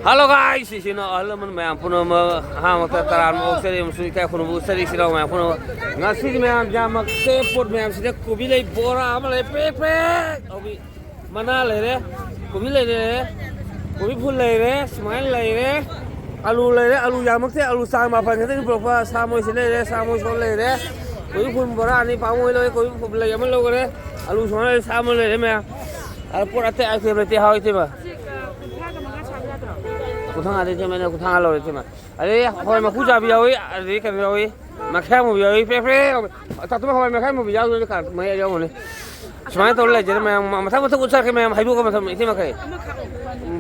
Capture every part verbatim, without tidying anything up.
Hello guys, ꯁꯤꯁꯤꯅ ꯑꯍꯜ ꯂꯃꯟ ꯃꯌꯥꯝ ꯄꯨꯝꯅꯃꯛ ꯑꯍꯥꯟꯕꯗ ꯇꯔꯥꯝꯅ ꯑꯣꯛꯆꯔꯤ ꯑꯃꯁꯨꯡ ꯏꯀꯥꯏ ꯈꯨꯝꯅꯕ ꯎꯠꯆꯔꯤ ꯏꯆꯤꯜ ꯏꯅꯥꯎ ꯃꯌꯥꯝ ꯄꯨꯝꯅꯃꯛ꯫ ꯉꯁꯤꯗꯤ ꯃꯌꯥꯝ ꯌꯥꯝꯃꯛꯇꯦ, ꯄꯣꯠ ꯃꯌꯥꯝꯁꯤꯗ ꯀꯣꯕꯤ ꯂꯩ ꯕꯣꯔꯥ ꯑꯃ ꯂꯩ ꯄ꯭ꯔꯦꯛ ꯄ꯭ꯔꯦꯛ ꯇꯧꯕꯤ, ꯃꯅꯥ ꯂꯩꯔꯦ, ꯀꯣꯕꯤ ꯂꯩꯔꯦ, ꯀꯣꯕꯤ ꯐꯨꯜ ꯂꯩꯔꯦ, ꯁꯨꯃꯥꯏꯅ ꯂꯩꯔꯦ, ꯑꯂꯨ ꯂꯩꯔꯦ, ꯑꯂꯨ ꯌꯥꯝꯃꯛꯇꯦ, ꯑꯂꯨ ꯆꯥꯡ ꯃꯥꯄꯟ ꯈꯛꯇꯅꯤ ꯄꯨꯔꯛꯄ, ꯁꯥ ꯃꯣꯏꯁꯤ ꯂꯩꯔꯦ, ꯁꯥ ꯃꯣꯏ ꯁꯣꯟ ꯂꯩꯔꯦ, ꯀꯣꯕꯤ ꯐꯨꯜ ꯕꯣꯔꯥ ꯑꯅꯤ, ꯄꯥꯛꯃꯣꯏ ꯂꯧꯔꯦ, ꯀꯣꯕꯤ ꯐꯨꯜ ꯂꯩ ꯑꯃ ꯂꯧꯈꯔꯦ, ꯑꯂꯨ ꯁꯨꯃꯥꯏꯅ ꯂꯩꯔꯦ, ꯁꯥ ꯑꯃ ꯂꯩꯔꯦ ꯃꯌꯥꯝ꯫ ꯑꯗ ꯄꯣꯠ ꯑꯇꯩ item ꯂꯩꯇꯦ ꯍꯥꯎ ꯏꯇꯩꯃ꯫ ꯁꯤ, ꯑ, ꯀꯨꯟꯊ꯭ꯔꯥꯒ ꯃꯉꯥ ꯁꯥꯕ ꯌꯥꯗ꯭ꯔꯣ? ꯀꯨꯟꯊ꯭ꯔꯥ ꯉꯥꯗꯤ ꯏꯇꯩꯃ, ꯑꯩꯅ ꯀꯨꯟꯊ꯭ꯔꯥ ꯉꯥ ꯂꯧꯔꯦ ꯏꯇꯩꯃ꯫ ꯑꯗꯩ ꯍꯋꯥꯏ ꯃꯀꯨ ꯆꯥꯕꯤ ꯌꯥꯎꯏ, ꯑꯗꯩ ꯀꯩꯅꯣ ꯌꯥꯎꯏ, ꯃꯈꯌꯥ ꯑꯃꯨꯕꯤ ꯌꯥꯎꯏ, ꯄ꯭ꯔꯦ ꯄ꯭ꯔꯦ ꯌꯥꯎꯏ꯫ ꯇꯥꯇꯣꯝꯕ ꯍꯋꯥꯏ ꯃꯈꯌꯥ ꯑꯃꯨꯕꯤ ꯌꯥꯎꯗꯣꯏꯅꯤ ꯀꯥ-, ꯃꯌꯥ ꯌꯥꯎꯕꯅꯤ꯫ ꯁꯨꯃꯥꯏꯅ ꯇꯧꯔ ꯂꯩꯖꯔꯦ ꯃꯌꯥꯝ, ꯃꯊꯪ ꯃꯊꯪ ꯎꯠꯆꯔꯛꯀꯦ ꯃꯌꯥꯝ, ꯍꯩꯗꯣꯛꯑꯒ ꯃꯊꯪ ꯏꯇꯩꯃ ꯃꯈꯩ꯫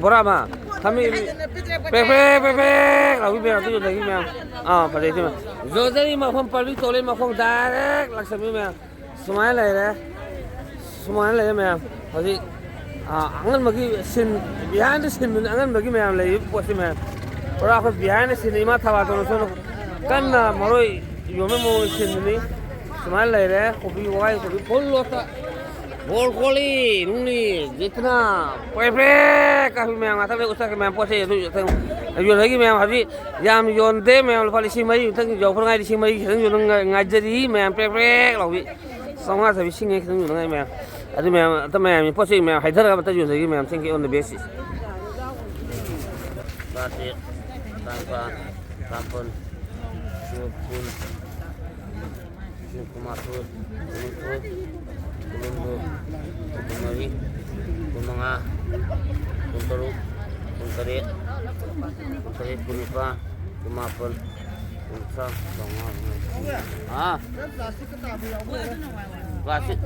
ꯕꯣꯔꯥ ꯑꯃ, ꯊꯝꯃꯤ, ꯄ꯭ꯔꯦ ꯄ꯭ꯔꯦ ꯄ꯭ꯔꯦ ꯄ꯭ꯔꯦ ꯂꯥꯎꯕꯤ ꯃꯌꯥꯝ ꯑꯗꯨ ꯌꯣꯟꯖꯈꯤ ꯃꯌꯥꯝ꯫ ꯑꯥ, ꯐꯖꯩ ꯏꯇꯩꯃ꯫ ꯌꯣꯟꯖꯔꯤ ꯃꯐꯝ ꯄꯥꯔꯕꯤ ꯇꯣꯂꯩ ꯃꯈꯣꯡ direct ꯂꯥꯛꯁꯟꯕꯤ ꯃꯌꯥꯝ꯫ ꯁꯨꯃꯥꯏꯅ ꯂꯩꯔꯦ, ꯁꯨꯃꯥꯏꯅ ꯂꯩꯔꯦ ꯃꯌꯥꯝ꯫ ꯍꯧꯖꯤꯛ, ꯑ, ꯑꯉꯟꯕꯒꯤ scene, behind the scene ꯑꯉꯟꯕꯒꯤ ꯃꯌꯥꯝ ꯂꯩꯔꯤꯕ ꯄꯣꯠꯁꯤ ꯃꯌꯥꯝ꯫ ꯄꯨꯔꯥ ꯑꯩꯈꯣꯏ behind the scene ꯏꯃꯥ ꯊꯕꯥꯇꯣꯟꯅ ꯁꯣꯝꯗ ꯀꯟꯅ ꯃꯔꯣꯏ ꯌꯣꯟꯕꯒꯤ ꯃꯑꯣꯡꯗ scene ꯗꯨꯅꯤ꯫ ꯁꯨꯃꯥꯏꯅ ꯂꯩꯔꯦ, ꯀꯣꯕꯤ ꯋꯥꯒꯥꯏ, ꯀꯣꯕꯤ full load ꯇ꯫ ꯕꯣꯔ ꯀꯣꯂꯤ, ꯅꯨꯡꯂꯤ, ꯖꯤꯠꯇꯅ, ꯄ꯭ꯔꯦ ꯄ꯭ꯔꯦ ꯀꯥꯕꯤ ꯃꯌꯥꯝ ꯉꯥꯛꯇ ꯂꯩ, ꯎꯁꯥꯛꯀꯤ ꯃꯌꯥꯝ ꯄꯣꯠ ꯆꯩ ꯑꯗꯨ ꯌꯣꯟꯊꯣꯛꯏ ꯃꯌꯥꯝ ꯍꯧꯖꯤꯛ ꯌꯥꯝ ꯌꯣꯟꯗꯦ ꯃꯌꯥꯝ, ꯂꯨꯄꯥ ꯂꯤꯁꯤꯡ ꯃꯔꯤ ꯈꯛꯇꯪ ꯌꯧꯕ ꯉꯥꯏ, ꯂꯤꯁꯤꯡ ꯃꯔꯤ ꯈꯛꯇꯪ ꯌꯣꯟꯅ ꯉꯥꯏ-, ꯉꯥꯏꯖꯔꯤ ꯃꯌꯥꯝ, ꯄ꯭ꯔꯦꯛ ꯄ꯭ꯔꯦꯛ ꯂꯥꯎꯕꯤ꯫ ꯆꯥꯝꯃꯉꯥ ꯆꯥꯕꯤ ꯁꯤꯡꯉꯦ ꯈꯤꯇꯪ ꯌꯣꯟꯅꯉꯥꯏ ꯃꯌꯥꯝ꯫ ꯑꯗꯨ ꯃꯌꯥꯝ, ꯑꯇ ꯃꯌꯥꯝꯒꯤ ꯄꯣꯠ ꯆꯩ ꯃꯌꯥꯝ ꯍꯩꯊꯔꯒ ꯑꯃꯇ ꯌꯣꯟꯖꯒꯦ ꯃꯌꯥꯝ, thank you on the basis꯫ ꯇꯔꯥꯇꯔꯦꯠ, ꯇꯔꯥꯅꯤꯄꯥꯟ, ꯇꯔꯥꯃꯥꯄꯟ, ꯀꯨꯟ, ꯀꯨꯟ, ꯀꯨꯟꯃꯥꯊꯣꯏ, ꯀꯨꯟꯅꯤꯊꯣꯏ, ꯀꯨꯟꯍꯨꯝꯗꯣꯏ, ꯀꯨꯟꯃꯔꯤ, ꯀꯨꯟꯃꯉꯥ, ꯀꯨꯟꯇꯔꯨꯛ, ꯀꯨꯟꯇꯔꯦꯠ, ꯀꯨꯟꯇꯔꯦꯠ, ꯀꯨꯟꯅꯤꯄꯥꯟ, ꯀꯨꯟꯃꯥꯄꯟ, ꯀꯨꯟꯊ꯭ꯔꯥ, ꯆꯥꯝꯃꯉꯥ ꯑꯗꯨꯝ ꯂꯩ꯫ ꯑꯥ? ꯄ꯭ꯂꯥꯁꯇꯤꯛ꯫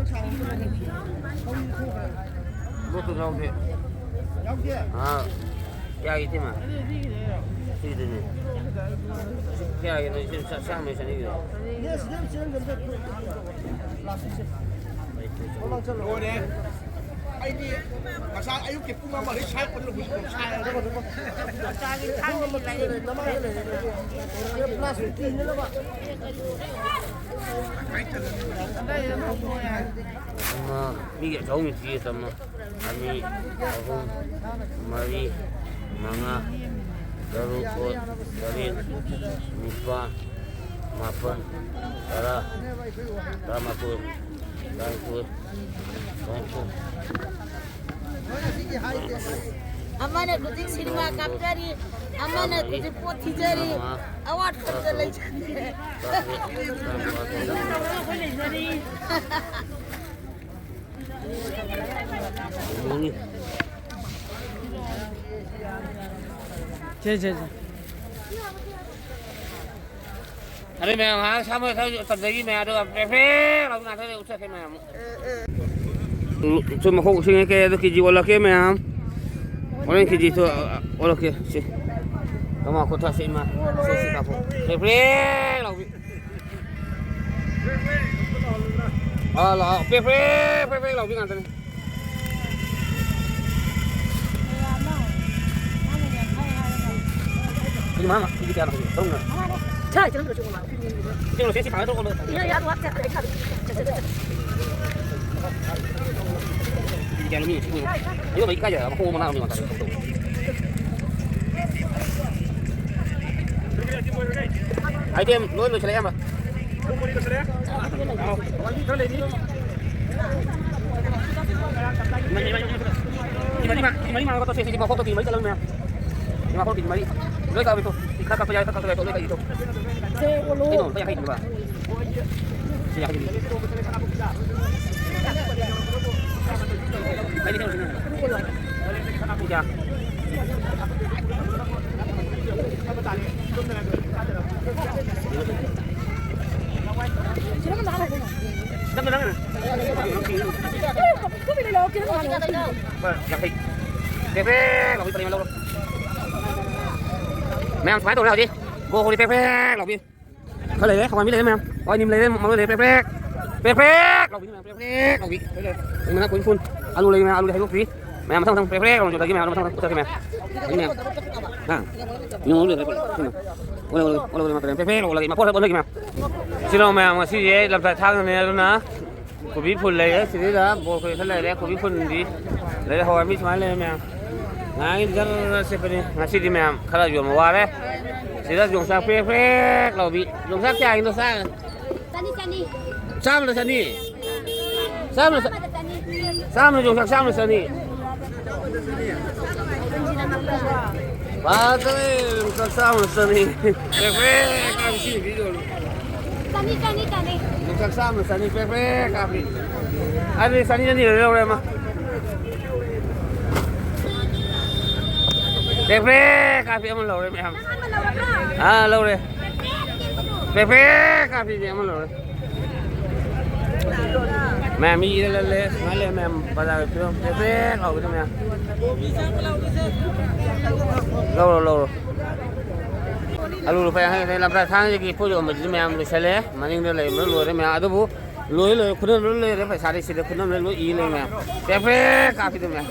ꯄꯣꯠꯇꯨ ꯌꯥꯎꯗꯦ꯫ ꯑꯥ, ꯀꯌꯥꯒꯤ ꯏꯇꯩꯃ? ꯁꯤꯗꯨꯅꯦ꯫ ꯀꯌꯥꯒꯤꯅꯣ ꯏꯆꯦ? ꯆꯥ-, ꯆꯥꯝꯃ ꯆꯅꯤꯒꯤꯔꯣ? ꯂꯣꯏꯔꯦ꯫ ꯑꯩꯗꯤ ꯉꯁꯥꯏ ꯑꯌꯨꯛꯀꯤ ꯄꯨꯡ ꯑꯃꯗꯒꯤ ꯁꯥꯏꯔꯛꯄꯗꯨꯅ ꯍꯧꯖꯤꯛ ꯐꯥꯎ ꯁꯥꯏꯔꯦ꯫ ꯑꯃ, ꯃꯤꯒꯤ ꯑꯆꯧꯕ ꯃꯤꯁꯇ꯭ꯔꯤ ꯑꯃ, ꯑꯅꯤ, ꯑꯍꯨꯝ, ꯃꯔꯤ, ꯃꯉꯥ, ꯇꯔꯨꯛ, ꯇꯔꯦꯠ, ꯅꯤꯄꯥꯜ, ꯃꯥꯄꯜ, ꯇꯔꯥ, ꯇꯔꯥꯃꯥꯊꯣꯏ, ꯇꯔꯥꯅꯤꯊꯣꯏ, ꯇꯔꯥꯍꯨꯝꯗꯣꯏ, ꯑꯃꯅ ꯍꯧꯖꯤꯛ ꯁꯤꯅꯦꯃꯥ ꯀꯥꯞꯆꯔꯤ, ꯑꯃꯅ ꯍꯧꯖꯤꯛ ꯄꯣꯠ ꯊꯤꯖꯔꯤ, ꯑꯋꯥꯠꯄꯗ ꯂꯩꯖꯔꯤ꯫ ꯁꯦ, ꯁꯦ, ꯁꯦ꯫ ꯑꯗꯩ ꯃꯌꯥꯝ ꯉꯥꯏꯍꯥꯛ ꯁꯥꯃꯔꯣꯏ ꯈꯔ ꯇꯝꯖꯈꯤ ꯃꯌꯥꯝ, ꯑꯗꯨꯒ ꯄ꯭ꯔꯦ ꯄ꯭ꯔꯦ ꯂꯥꯎꯕꯤ ꯉꯥꯛꯇꯅꯦ ꯎꯠꯆꯔꯛꯀꯦ ꯃꯌꯥꯝ꯫ ꯎꯝ, ꯁꯨꯝ ꯃꯈꯣꯡ ꯎꯁꯤꯡꯉꯦ ꯀꯩ ꯑꯗꯨ ꯀꯦ ꯖꯤ ꯑꯣꯜꯂꯛꯀꯦ ꯃꯌꯥꯝ꯫ ꯍꯣꯔꯦꯟ ꯀꯦ ꯖꯤ ꯇꯨ, ꯑ, ꯑꯣꯜꯂꯛꯀꯦ꯫ ꯁꯤ꯫ ꯇꯃꯥ ꯈꯨꯠ ꯊꯥꯁꯦ ꯏꯃꯥ꯫ ꯁꯤ, ꯁꯤ ꯀꯥꯞꯄꯣ꯫ Pray pray ꯂꯥꯎꯕꯤ꯫ ꯑꯥ, ꯂꯥꯛꯑꯣ꯫ ꯄ꯭ꯔꯦ ꯄ꯭ꯔꯦ, ꯄ꯭ꯔꯦ ꯄ꯭ꯔꯦ ꯂꯥꯎꯕꯤ ꯉꯥꯛꯇꯅꯦ꯫ ꯀꯦꯖꯤ ꯃꯉꯥ, ꯀꯦꯖꯤ ꯀꯌꯥꯅꯣ ꯍꯧꯖꯤꯛ? ꯇꯔꯨꯛꯅ? ꯁꯥꯏ, ꯇꯔꯨꯛ ꯅꯠꯇ꯭ꯔꯣ, ꯆꯨꯝꯕ? ꯀꯩꯅꯣ, ꯁꯤ, ꯁꯤ ꯊꯥꯡꯒꯠꯂ ꯇꯣꯛꯑꯣ꯫ ꯏꯌꯥ, ꯌꯥ, ꯑꯗꯨ ꯍꯥꯞꯇꯦ꯫ ꯑꯩ ꯈꯥꯗꯦ꯫ ꯀꯦꯖꯤ ꯀꯌꯥꯅꯣ ꯃꯤ ꯁꯤ? ꯑꯌꯣ, ꯃꯩ ꯀꯥꯏꯗ? ꯃꯈꯣꯡ ꯃꯅꯥ ꯑꯃ ꯌꯥꯎꯔꯝꯗꯥꯏ꯫ ꯑꯥꯏꯇꯦꯝ ꯂꯣꯏ ꯂꯣꯏꯁꯤꯜꯂꯦ, ꯑꯌꯥꯝꯕ꯫ ꯃꯔꯤ ꯃꯔꯤ ꯃꯔꯤ ꯃꯉꯥ ꯇꯧꯁꯦ, ꯁꯤꯗꯤ ꯃꯈꯣꯛꯇꯣ ꯀꯦꯖꯤ ꯃꯔꯤ ꯆꯠꯂꯕꯅꯦ꯫ ꯁꯤ ꯃꯈꯣꯛ ꯀꯦꯖꯤ ꯃꯔꯤ꯫ ꯂꯣꯏ ꯀꯛꯑꯕ ꯏꯇꯣ꯫ ꯁꯤ ꯈꯔ ꯀꯛꯄ ꯌꯥꯏ, ꯈꯔ ꯀꯛꯇꯕ ꯌꯥꯏ, ꯂꯣꯏ ꯀꯛꯏ ꯏꯇꯣ꯫ ꯁꯦ, ꯑꯣꯜꯂꯣ꯫ ꯀꯩꯅꯣ, ꯂꯨꯄꯥ ꯌꯥꯡꯈꯩ ꯄꯤꯕ꯫ ꯁꯤ ꯌꯥꯡꯈꯩ ꯄꯤꯕ꯫ ꯀꯩꯅꯣ, ꯀꯩꯅꯣ, ꯀꯩꯅꯣ꯫ ꯁꯤ ꯀꯌꯥ? ꯅꯪꯅ, ꯅꯪꯅ꯫ ꯍꯣꯏ, ꯌꯥꯡꯈꯩ꯫ ꯄꯦ ꯄꯦ ꯂꯥꯎꯕꯤ ꯄꯔꯦꯡ ꯑꯃ ꯂꯧꯔꯣ꯫ ꯃꯌꯥꯝ ꯁꯨꯃꯥꯏꯅ ꯇꯧꯔꯦ ꯍꯧꯖꯤꯛ꯫ ꯒꯣ ꯍꯣꯔꯤ ꯄꯦ ꯄꯦ ꯂꯥꯎꯕꯤ꯫ ꯈꯔ ꯂꯩꯔꯦ, ꯍꯋꯥꯏ ꯃꯤ ꯂꯩꯔꯦ ꯃꯌꯥꯝ꯫ ꯍꯋꯥꯏ ꯅꯤꯝ ꯂꯩꯔꯦ, ꯃꯔꯣꯏ ꯂꯩꯔꯦ, ꯄ꯭ꯔꯦꯛ ꯄ꯭ꯔꯦꯛ꯫ ꯄ꯭ꯔꯦꯛ ꯄ꯭ꯔꯦꯛ ꯂꯥꯎꯕꯤꯅꯤ ꯃꯌꯥꯝ, ꯄ꯭ꯔꯦꯛ ꯄ꯭ꯔꯦꯛ ꯂꯥꯎꯕꯤ꯫ ꯂꯩꯔꯦ꯫ ꯑꯩ ꯃꯅꯥꯛ ꯀꯨꯟ ꯀꯨꯟ꯫ ꯑꯂꯨ ꯂꯩ ꯃꯌꯥꯝ, ꯑꯂꯨꯗꯤ ꯍꯩꯗꯣꯛꯇ꯭ꯔꯤ꯫ ꯃꯌꯥꯝ ꯃꯊꯪ ꯃꯊꯪ ꯄ꯭ꯔꯦꯛ ꯄ꯭ꯔꯦꯛ ꯂꯥꯎꯅ ꯆꯨꯗꯒꯤ ꯃꯌꯥꯝ, ꯑꯗꯨ ꯃꯊꯪ ꯃꯊꯪ ꯆꯠꯈꯤ ꯃꯌꯥꯝ꯫ ꯑꯗꯨ ꯃꯌꯥꯝ꯫ ꯍꯥ? ꯌꯦꯡꯉꯨ, ꯂꯣꯏꯈ꯭ꯔꯦ, ꯂꯣꯏꯈ꯭ꯔꯦ꯫ ꯁꯤꯅ꯫ ꯑꯣꯜꯂꯦ, ꯑꯣꯜꯂꯦ, ꯑꯣꯜꯂꯦ, ꯑꯣꯜꯂꯦ, ꯄ꯭ꯔꯦꯛ ꯄ꯭ꯔꯦꯛ ꯂꯥꯎꯕ ꯂꯩ, ꯃꯈꯣꯡ ꯍꯦꯛ ꯑꯣꯟꯊꯈꯤ ꯃꯌꯥꯝ꯫ ꯁꯤꯔꯣ ꯃꯌꯥꯝ, ꯉꯁꯤꯁꯦ ꯂꯝꯇꯥ ꯊꯥꯡꯖꯅꯦ, ꯑꯗꯨꯅ ꯀꯣꯕꯤ ꯐꯨꯜ ꯂꯩꯔꯦ, ꯁꯤꯗꯩꯗ ꯕꯣꯜ ꯀꯣꯏ ꯈꯔ ꯂꯩꯔꯦ, ꯀꯣꯕꯤ ꯐꯨꯜꯗꯤ ꯂꯩꯔꯦ, ꯍꯋꯥꯏ ꯃꯤ ꯁꯨꯃꯥꯏꯅ ꯂꯩꯔꯦ ꯃꯌꯥꯝ꯫ ꯉꯔꯥꯡꯒꯤ ꯖꯔ ꯆꯠꯄꯅꯤ꯫ ꯉꯁꯤꯗꯤ ꯃꯌꯥꯝ ꯈꯔ ꯌꯣꯟꯕ ꯋꯥꯔꯦ꯫ ꯁꯤꯗ ꯌꯣꯡꯆꯥꯛ ꯄ꯭ꯔꯦꯛ ꯄ꯭ꯔꯦꯛ ꯂꯥꯎꯕꯤ꯫ ꯌꯣꯡꯆꯥꯛ ꯀꯌꯥꯒꯤꯅꯣ ꯆꯥ? ꯆꯅꯤ, ꯆꯅꯤ꯫ ꯆꯥꯝꯃꯗ ꯆꯅꯤ? ꯆꯥꯝꯃꯗ ꯆ-, ꯆꯥꯝꯃꯗ ꯆꯅꯤ꯫ ꯆꯥꯝꯃꯗ ꯌꯣꯡꯆꯥꯛ ꯆꯥꯝꯃꯗ ꯆꯅꯤ꯫ ꯐꯖꯔꯦ, ꯌꯣꯡꯆꯥꯛ ꯆꯥꯝꯃꯗ ꯆꯅꯤ꯫ ꯄ꯭ꯔꯦꯛ ꯄ꯭ꯔꯦꯛ ꯀꯥꯕꯤ ꯁꯤ ꯚꯤꯗꯤꯑꯣ꯫ ꯆꯅꯤ, ꯆꯅꯤ, ꯆꯅꯤ꯫ ꯌꯣꯡꯆꯥꯛ ꯆꯥꯝꯃꯗ ꯆꯅꯤ ꯄ꯭ꯔꯦꯛ ꯄ꯭ꯔꯦꯛ ꯀꯥꯕꯤ꯫ ꯑꯗꯨꯗꯤ ꯆꯅꯤ ꯆꯅꯤ ꯂꯣꯏ ꯂꯧꯔꯦ ꯑꯃ꯫ ꯄ꯭ꯔꯦꯛ ꯄ꯭ꯔꯦꯛ ꯀꯥꯕꯤ ꯑꯃ ꯂꯧꯔꯦ ꯃꯌꯥꯝ꯫ ꯅꯪ ꯑꯃ ꯂꯧꯔꯕ꯭ꯔꯣ? ꯑꯥ, ꯂꯧꯔꯦ꯫ ꯄ꯭ꯔꯦꯛ ꯄ꯭ꯔꯦꯛ ꯀꯥꯕꯤꯅꯦ ꯑꯃ ꯂꯧꯔꯦ꯫ ꯃꯌꯥꯝ ꯃꯤ ꯏꯔ ꯂꯜꯂꯦ, ꯁꯨꯃꯥꯏꯅ ꯂꯩ ꯃꯌꯥꯝ ꯕꯖꯥꯔꯒꯤ ꯐꯤꯕꯝ ꯄ꯭ꯔꯦꯛ ꯄ꯭ꯔꯦꯛ ꯂꯥꯎꯕꯤꯗꯣ ꯃꯌꯥꯝ꯫ ꯂꯧꯔꯣ, ꯂꯧꯔꯣ꯫ ꯑꯂꯨ ꯂꯨꯄꯥ ꯌꯥꯡꯈꯩ ꯈꯛꯇꯅꯤ꯫ ꯂꯝꯇꯥ ꯊꯥꯡꯒꯒꯤ ꯄꯣꯠ ꯌꯣꯟꯕꯁꯤꯗꯤ ꯃꯌꯥꯝ ꯂꯣꯏꯁꯜꯂꯦ꯫ ꯃꯅꯤꯡꯗ ꯂꯩꯕ ꯂꯣꯏꯔꯦ ꯃꯌꯥꯝ꯫ ꯑꯗꯨꯕꯨ ꯂꯣꯏ ꯂꯣꯏꯔꯦ, ꯈꯨꯗꯣꯜ ꯂꯣꯏ ꯂꯩꯔꯦ꯫ ꯄꯩꯁꯥꯗꯤ ꯁꯤꯗ ꯈꯨꯗꯣꯜ ꯂꯣꯏ ꯏ ꯂꯩ ꯃꯌꯥꯝ꯫ ꯄ꯭ꯔꯦꯛ ꯄ꯭ꯔꯦꯛ ꯀꯥꯞꯄꯤꯗꯣ ꯃꯌꯥꯝ꯫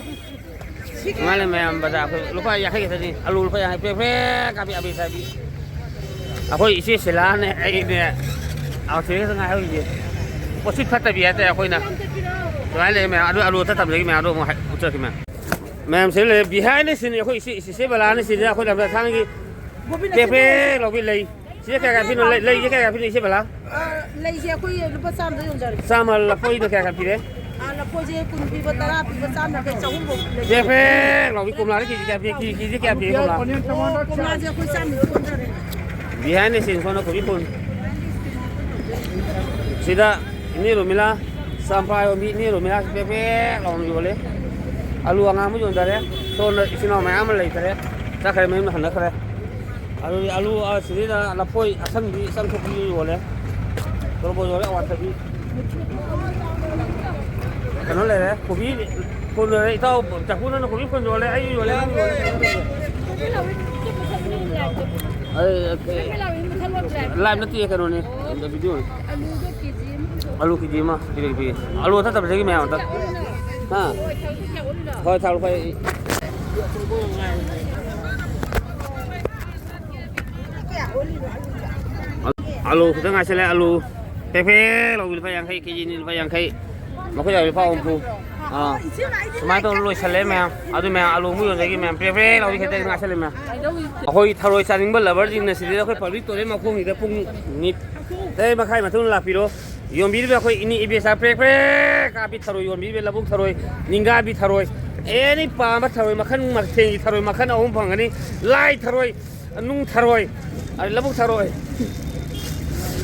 ꯁꯨꯃꯥꯏꯅ ꯂꯩ ꯃꯌꯥꯝ ꯕꯖꯥꯔ ꯑꯩꯈꯣꯏ ꯂꯨꯄꯥ ꯌꯥꯡꯈꯩ ꯈꯛꯇꯅꯤ꯫ ꯑꯂꯨ ꯂꯨꯄꯥ ꯌꯥꯡꯈꯩ ꯄ꯭ꯔꯦꯛ ꯄ꯭ꯔꯦꯛ ꯀꯥꯞꯄꯤ ꯑꯕꯤ ꯆꯥꯕꯤ꯫ ꯑꯩꯈꯣꯏ ꯏꯆꯦ ꯁꯤꯂꯥꯅꯦ ꯑꯩꯅꯦ ꯑꯥꯎꯊꯦ ꯈꯛꯇ ꯉꯥꯏꯍꯧꯔꯤꯁꯦ꯫ ꯄꯣꯠꯁꯤꯠ ꯐꯠꯇꯕꯤ ꯍꯥꯏꯇꯥꯔꯦ ꯑꯩꯈꯣꯏꯅ꯫ ꯁꯨꯃꯥꯏꯅ ꯂꯩ ꯃꯌꯥꯝ꯫ ꯑꯗꯨ ꯑꯂꯨ ꯑꯝꯇ ꯊꯝꯖꯒꯦ ꯃꯌꯥꯝ꯫ ꯑꯗꯨ ꯑꯃꯨꯛ ꯍꯥꯏ-, ꯎꯠꯆꯔꯛꯀꯦ ꯃꯌꯥꯝ꯫ ꯃꯌꯥꯝ ꯁꯤꯗ ꯂꯩꯔꯦ꯫ ꯕꯤꯍꯥꯏꯅ ꯁꯤꯅꯤ ꯑꯩꯈꯣꯏ ꯏꯆꯦ, ꯏꯆꯦ ꯕꯂꯥꯅ ꯁꯤꯅꯤ ꯑꯩꯈꯣꯏ ꯂꯝꯗ ꯊꯥꯡꯒꯤ ꯄ꯭ꯔꯦꯛ ꯄ꯭ꯔꯦꯛ ꯂꯧꯕꯤ ꯂꯩ꯫ ꯁꯤꯗ ꯀꯌꯥ ꯀꯌꯥ ꯄꯤꯅꯣ? ꯂꯩ, ꯂꯩꯁꯦ ꯀꯌꯥ ꯀꯌꯥ ꯄꯤꯅꯣ ꯏꯆꯦ ꯕꯂꯥ? ꯑ, ꯂꯩꯁꯦ ꯑꯩꯈꯣꯏ ꯂꯨꯄꯥ ꯆꯥꯝꯃꯗ ꯌꯣꯟꯖꯔꯒꯦ꯫ ꯆꯥꯝꯃ꯫ ꯂꯐꯣꯏꯗꯣ ꯀꯌꯥ ꯀꯌꯥ ꯄꯤꯔꯦ? ꯑ, ꯂꯐꯣꯏꯁꯦ ꯀꯨꯟ ꯄꯤꯕ, ꯇꯔꯥ ꯄꯤꯕ, ꯆꯥꯝ ꯌꯥꯡꯈꯩ, ꯆꯍꯨꯝ ꯐꯥꯎ ꯂꯩ꯫ ꯄ꯭ꯔꯦꯛ ꯄ꯭ꯔꯦꯛ ꯂꯥꯎꯕꯤ ꯀꯣꯝꯂꯥꯗ ꯀꯦꯖꯤ ꯀꯌꯥ ꯄꯤ? ꯀꯦꯖꯤ, ꯀꯦꯖꯤ ꯀꯌꯥ ꯄꯤꯒꯦ ꯀꯣꯝꯂꯥ? ꯑꯣ, ꯀꯣꯝꯂꯥꯁꯦ ꯑꯩꯈꯣꯏ ꯆꯥꯝꯃ ꯅꯤꯐꯨ ꯌꯣꯟꯖꯔꯦ꯫ ꯕꯤꯍꯥꯏꯅ ꯁꯤꯟ ꯁꯣꯝꯗ ꯀꯣꯕꯤ ꯐꯨꯜ꯫ ꯁꯤꯗ ꯏꯅꯦ ꯔꯣꯃꯤꯂꯥ ꯆꯝꯄ꯭ꯔꯥ ꯌꯣꯟꯕꯤ, ꯏꯅꯦ ꯔꯣꯃꯤꯂꯥꯁꯤ ꯄ꯭ꯔꯦꯛ ꯄ꯭ꯔꯦꯛ ꯂꯥꯎꯅ ꯌꯣꯜꯂꯦ꯫ ꯑꯂꯨ ꯑꯉꯥꯡꯕ ꯌꯣꯟꯖꯔꯦ꯫ ꯁꯣꯝꯗ ꯏꯆꯤꯟ ꯏꯅꯥꯎ ꯃꯌꯥꯝ ꯑꯃ ꯂꯩꯈꯔꯦ꯫ ꯆꯠꯈ꯭ꯔꯦ, ꯃꯌꯨꯝꯗ ꯍꯟꯅꯈ꯭ꯔꯦ꯫ ꯑꯗꯨꯗꯤ ꯑꯂꯨ, ꯑ, ꯁꯤꯗꯩꯗ ꯂꯐꯣꯏ ꯑꯁꯪꯕꯤ, ꯆꯝꯊꯣꯛꯄꯤ ꯌꯣꯜꯂꯦ꯫ ꯇꯣꯔꯕꯣꯠ ꯌꯣꯜꯂꯦ, ꯑꯋꯥꯊꯕꯤ꯫ ꯀꯩꯅꯣ ꯂꯩꯔꯦ, ꯀꯣꯕꯤ ꯐꯨꯜ ꯂꯩꯔꯦ꯫ ꯏꯇꯥꯎ ꯆꯐꯨ ꯅꯪꯅ ꯀꯣꯕꯤ ꯐꯨꯜ ꯌꯣꯜꯂꯦ, ꯑꯩꯁꯨ ꯌꯣꯜꯂꯦ, ꯅꯪꯁꯨ ꯌꯣꯜꯂꯦ, ꯀꯩꯅꯣ ꯇꯧꯔꯦ꯫ ꯑꯩ, ꯑꯩ, ꯂꯥꯏꯚ ꯅꯠꯇꯦ, ꯀꯩꯅꯣꯅꯦ, ꯚꯤꯗꯤꯑꯣꯅꯤ꯫ ꯑꯂꯨ ꯀꯦꯖꯤ ꯑꯃ ꯄꯤꯔꯛꯏ, ꯄꯤꯔꯛꯏ꯫ ꯑꯂꯨ ꯑꯊꯠꯇꯕꯗꯒꯤ ꯃꯌꯥꯝ ꯑꯝꯇ꯫ ꯍꯥ? ꯍꯣꯏ, ꯊꯥꯎ ꯂꯨꯄꯥ ꯑꯂꯨ ꯈꯤꯇꯪ ꯉꯥꯏꯁꯤꯜꯂꯦ, ꯑꯂꯨ ꯄꯦꯛ ꯄꯦꯛ ꯂꯧꯕꯤ ꯂꯨꯄꯥ ꯌꯥꯡꯈꯩ, ꯀꯦꯖꯤꯅꯤ ꯂꯨꯄꯥ ꯌꯥꯡꯈꯩ, ꯃꯈꯣꯏ ꯌꯥꯎꯔꯤ ꯂꯨꯄꯥ ꯍꯨꯝꯐꯨ꯫ ꯑꯥ, ꯁꯨꯃꯥꯏꯅ ꯇꯧꯔ ꯂꯣꯏꯁꯜꯂꯦ ꯃꯌꯥꯝ꯫ ꯑꯗꯨ ꯃꯌꯥꯝ ꯑꯂꯨ ꯑꯃꯨꯛ ꯌꯣꯟꯖꯈꯤ ꯃꯌꯥꯝ꯫ ꯄ꯭ꯔꯦ ꯄ꯭ꯔꯦ ꯂꯥꯎꯔꯤ ꯈꯦꯠꯇ ꯉꯥꯏꯁꯜꯂꯦ ꯃꯌꯥꯝ꯫ ꯑꯩꯈꯣꯏ ꯊꯔꯣꯏ ꯆꯥꯅꯤꯡꯕ ꯂꯚꯔꯁꯤꯡꯅ ꯁꯤꯗꯩꯗ ꯑꯩꯈꯣꯏ ꯄꯕ꯭ꯂꯤꯛ ꯇꯣꯏꯂꯦꯠ ꯃꯈꯣꯡꯁꯤꯗ ꯄꯨꯡ ꯅꯤꯞ-, ꯇꯔꯦꯠ ꯃꯈꯥꯏ ꯃꯇꯨꯡꯗ ꯂꯥꯛꯄꯤꯔꯣ꯫ ꯌꯣꯟꯕꯤꯔꯤꯕ ꯑꯩꯈꯣꯏ ꯏꯅꯤ ꯏꯕꯦꯆꯥ ꯄ꯭ꯔꯦꯛ ꯄ꯭ꯔꯦꯛ ꯀꯥꯞꯄꯤ ꯊꯔꯣꯏ ꯌꯣꯟꯕꯤꯔꯤꯕ ꯂꯧꯕꯨꯛ ꯊꯔꯣꯏ, ꯅꯤꯡꯒꯥꯕꯤ ꯊꯔꯣꯏ, ꯑꯦꯅꯤ ꯄꯥꯝꯕ ꯊꯔꯣꯏ ꯃꯈꯜ ꯃꯊꯦꯜꯒꯤ ꯊꯔꯣꯏ ꯃꯈꯜ ꯑꯍꯨꯝ ꯐꯪꯒꯅꯤ꯫ ꯂꯥꯏ ꯊꯔꯣꯏ, ꯅꯨꯡ ꯊꯔꯣꯏ, ꯑꯗꯩ ꯂꯧꯕꯨꯛ ꯊꯔꯣꯏ꯫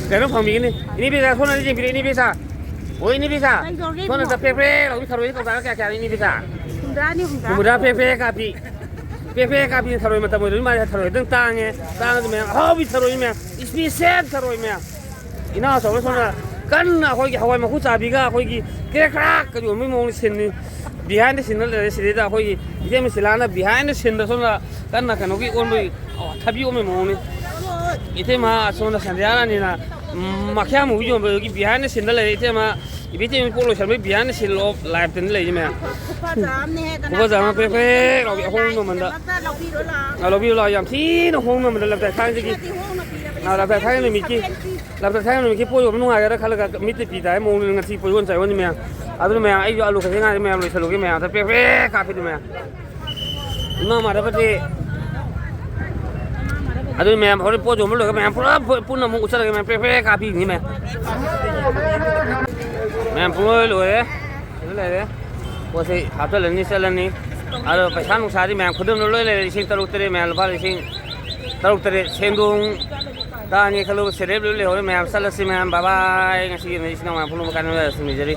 ꯀꯩꯅꯣ ꯐꯪꯕꯤꯒꯅꯤ꯫ ꯏꯅꯦ ꯕꯤꯁꯥ, ꯁꯣꯝꯗ ꯌꯦꯡꯕꯤꯔꯣ, ꯏꯅꯦ ꯕꯤꯁꯥ꯫ ꯑꯣ, ꯏꯅꯦ ꯕꯤꯁꯥ꯫ ꯀꯩꯗꯧꯔꯒꯦ ꯁꯣꯝꯗ ꯏꯕꯨꯡꯉꯣ? ꯄ꯭ꯔꯦꯛ ꯄ꯭ꯔꯦꯛ ꯂꯥꯎꯕꯤ ꯊꯔꯣꯏꯁꯦ ꯀꯧꯇꯥꯗ ꯀꯌꯥ ꯀꯌꯥꯅꯣ, ꯏꯅꯦ ꯕꯤꯁꯥ? ꯍꯨꯝꯗ꯭ꯔꯥꯅꯤ, ꯍꯨꯝꯗ꯭ꯔꯥ꯫ ꯍꯨꯝꯗ꯭ꯔꯥ ꯄ꯭ꯔꯦꯛ ꯄ꯭ꯔꯦꯛ ꯀꯥꯞꯄꯤ꯫ ꯄ꯭ꯔꯦꯛ ꯄ꯭ꯔꯦꯛ ꯀꯥꯞꯄꯤ ꯊꯔꯣꯏ ꯃꯇꯝ ꯑꯣꯏꯔꯕꯅꯤꯅ ꯃꯥꯁꯦ ꯊꯔꯣꯏ ꯈꯤꯇꯪ ꯇꯥꯡꯉꯦ꯫ ꯇꯥꯡꯉꯁꯨ ꯃꯌꯥꯝ ꯑꯍꯥꯎꯕꯤ ꯊꯔꯣꯏ ꯃꯌꯥꯝ, ꯏꯁꯄꯤꯁꯦꯜ ꯊꯔꯣꯏ ꯃꯌꯥꯝ꯫ ꯏꯅꯥꯎ ꯑꯆꯧꯕ ꯁꯣꯝꯗ ꯀꯟꯅ ꯑꯩꯈꯣꯏꯒꯤ ꯍꯋꯥꯏ ꯃꯀꯨ ꯆꯥꯕꯤꯒ ꯑꯩꯈꯣꯏꯒꯤ ꯀ꯭ꯔꯦꯛ ꯀ꯭ꯔꯥꯛꯀ ꯌꯣꯟꯕꯒꯤ ꯃꯑꯣꯡꯗ ꯁꯤꯟꯅꯤ꯫ Behind the scene ꯂꯩꯔꯦ ꯁꯤꯗꯩꯗ ꯑꯩꯈꯣꯏꯒꯤ ꯏꯇꯩꯃ ꯁꯤꯂꯥꯅ behind the sceneꯗ ꯁꯣꯝꯗ ꯀꯟꯅ ꯀꯩꯅꯣꯒꯤ ꯑꯣꯟꯕꯒꯤ, ꯑꯣ, ꯊꯕꯤ ꯑꯣꯟꯕꯒꯤ ꯃꯑꯣꯡꯅꯤ꯫ ꯏꯇꯩꯃ ꯁꯣꯝꯗ ꯁꯟꯙ꯭ꯌꯥ ꯔꯥꯅꯤꯅ, ꯎꯝ, ꯃꯈ꯭ꯌꯥ movie ꯌꯣꯟꯕꯒꯤ behind the sceneꯗ ꯂꯩꯔꯦ ꯏꯇꯩꯃ꯫ ꯏꯕꯦ ꯏꯇꯩꯃ ꯄꯣꯠ ꯂꯣꯏꯁꯟꯕꯒꯤ behind the scene of lifeꯇꯅꯤ ꯂꯩꯔꯤ ꯃꯌꯥꯝ꯫ ꯈꯨꯐꯖ ꯑꯃꯅꯦꯍꯦ, ꯀꯅꯥ ꯈꯨꯐꯖ ꯑꯃ ꯀꯅꯥ ꯄ꯭ꯔꯦꯛ ꯄ꯭ꯔꯦꯛ ꯂꯥꯎꯕꯤ ꯑꯍꯣꯡ ꯃꯃꯟꯗ꯫ ꯂꯥꯏꯒꯤꯗꯃꯛꯇ ꯂꯧꯕꯤꯔꯣ ꯂꯥꯛꯑꯣ꯫ ꯑꯥ, ꯂꯧꯕꯤꯔꯣ ꯂꯥꯛꯑꯣ꯫ ꯌꯥꯝ ꯊꯤꯅ ꯍꯣꯡ ꯃꯃꯟꯗ ꯂꯝꯇꯥꯏ ꯊꯥꯡꯖꯒꯤ꯫ ꯁꯤꯅꯗꯤ ꯍꯣꯡꯅ ꯄꯤꯔꯕꯅꯤ, ꯑꯥ, ꯂꯝꯇꯥꯏ ꯊꯥꯡꯖ ꯅꯨꯃꯤꯠꯀꯤ꯫ Seventy, seventy꯫ ꯂꯝꯇꯥꯏ ꯊꯥꯡꯖ ꯅꯨꯃꯤꯠꯀꯤ ꯄꯣꯠ ꯌꯣꯟꯕ ꯅꯨꯡꯉꯥꯏꯒꯗ꯭ꯔꯥ ꯈꯜꯂꯒ ꯃꯤꯠꯇ ꯄꯤ ꯇꯥꯏ ꯃꯑꯣꯡꯗ ꯉꯁꯤ ꯄꯣꯠ ꯌꯣꯟ ꯆꯥꯏ ꯌꯣꯟꯅꯤ ꯃꯌꯥꯝ꯫ ꯑꯗꯨꯅ ꯃꯌꯥꯝ ꯑꯩꯁꯨ ꯑꯂꯨ ꯈꯛꯇ ꯉꯥꯏꯔꯦ ꯃꯌꯥꯝ ꯂꯣꯏꯁꯜꯂꯨꯒꯦ ꯃꯌꯥꯝ꯫ ꯑꯗ ꯄ꯭ꯔꯦꯛ ꯄ꯭ꯔꯦꯛ ꯀꯥꯞꯄꯤꯗꯨ ꯃꯌꯥꯝ꯫ ꯏꯃꯥ ꯃꯥꯙꯕꯗꯤ ꯑꯗꯨ ꯃꯌꯥꯝ ꯍꯣꯔꯦꯟ ꯄꯣꯠ ꯌꯣꯟꯕ ꯂꯣꯏꯔꯒ ꯃꯌꯥꯝ ꯄꯨꯂꯞ ꯄꯨꯟꯅ ꯑꯃꯨꯛ ꯎꯠꯆꯔꯒꯦ ꯃꯌꯥꯝ ꯄ꯭ꯔꯦꯛ ꯄ꯭ꯔꯦꯛ ꯀꯥꯞꯄꯤꯅꯤ ꯃꯌꯥꯝ꯫ ꯃꯌꯥꯝ ꯄꯨꯡꯂꯣꯏ ꯂꯣꯏꯔꯦ꯫ ꯑꯗꯨ ꯂꯩꯔꯦ꯫ ꯄꯣꯠꯁꯤ ꯍꯥꯞꯆꯜꯂꯅꯤ ꯆꯠꯂꯅꯤ꯫ ꯑꯗꯣ ꯄꯩꯁꯥ ꯅꯨꯡꯁꯥꯗꯤ ꯃꯌꯥꯝ ꯈꯨꯗꯝꯗ ꯂꯣꯏ ꯂꯩꯔꯦ꯫ ꯂꯤꯁꯤꯡ ꯇꯔꯨꯛ ꯇꯔꯦꯠ ꯃꯌꯥꯝ ꯂꯨꯄꯥ ꯂꯤꯁꯤꯡ ꯇꯔꯨꯛ ꯇꯔꯦꯠ ꯁꯦꯟꯗꯣꯡ ꯇꯥꯅꯤ ꯈꯜꯂꯨ ꯁꯦꯂꯦꯞ ꯂꯣꯏ ꯂꯩꯍꯧꯔꯦ ꯃꯌꯥꯝ꯫ ꯆꯠꯂꯁꯤ ꯃꯌꯥꯝ꯫ Bye bye꯫ ꯉꯁꯤꯒꯤ ꯏꯆꯤꯟ ꯏꯅꯥꯎ ꯃꯌꯥꯝ ꯄꯨꯝꯅꯃꯛ ꯀꯥꯏꯅ ꯂꯩꯔꯁꯤ ꯃꯤꯖꯔꯤ꯫